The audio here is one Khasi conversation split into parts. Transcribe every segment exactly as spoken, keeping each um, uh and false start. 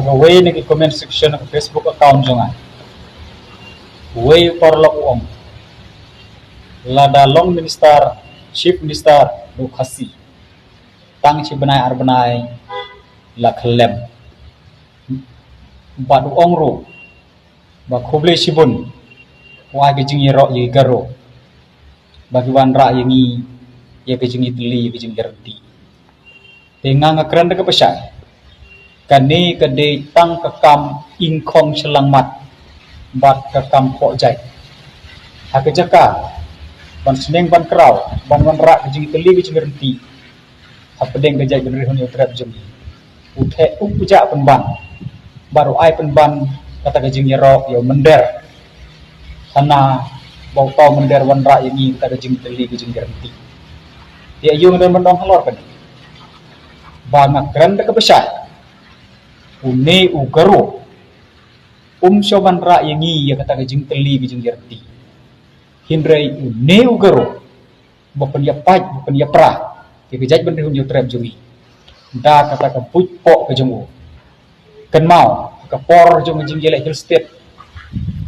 Kawei na ki comment section ka Facebook account jong nga, uwei u paralok u ong, lada long minister, chief minister u Khasi, tang shi bnai ar bnai la khyllem. Bad u ong ruh ba khublei shibun, u ai ka jingïaroh ïa ki Garo ba ki wanrah ïa ngi ïa ka jingïatylli, ïa ka jingïarynti. Te nga nga kren da kaba shai, kane ka dei tang ka kam ingkhong shyllangmat bad ka kam phohjait. Ha ka jaka ban sneng ban kraw ban wanrah ka jingïatylli, ka jingïarynti hapdeng ka jaitbynriew Hynñiewtrep jong ngi, u theh u kjat pynban bad u ai pynban kata ka jingïaroh ïa u mynder, hana ba uta u mynder wanrah ïa ngi kata ka jingïatylli, ka jingïarynti. Te aïu nga don ban ong halor kane? Ba nga kren da kaba shai, une u Garo um shym wanrah ïa ngi ïa kata ka jingïatylli, ka jingïarynti. Hynrei une u Garo ba pynïapait, ba pynïapra ïa ka jaitbynriew Hynñiewtrep jong ngi da kata ka buit poh ka jong u. Kynmaw ka por jong ka jingïaleh Hill State,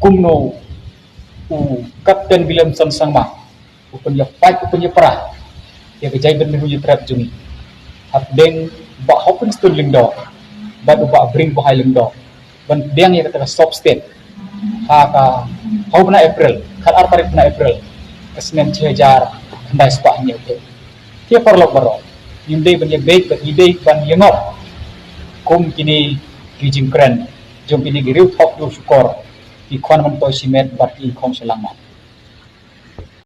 kumno u Captain Williamson Sangma u pynïapait, u pynïapra ïa ka jaitbynriew Hynñiewtrep jong ngi hapdeng Bah Hopkinson Lyngdoh bad u Bah Bring Bohai Lyngdoh ban pdiang ïa kata ka sub state ha ka, ha u bnai April, khatar tarik bnai April ka snem shi hajar khyndai spah hynñiewphew. Te paralok baroh, ngim dei ban ïabeit bad ngi dei ban ïangop kum kine ki jingkren jong kine ki riewthok riewshukor, ki khon myntoi shimet bad ki ingkhong shyllangmat.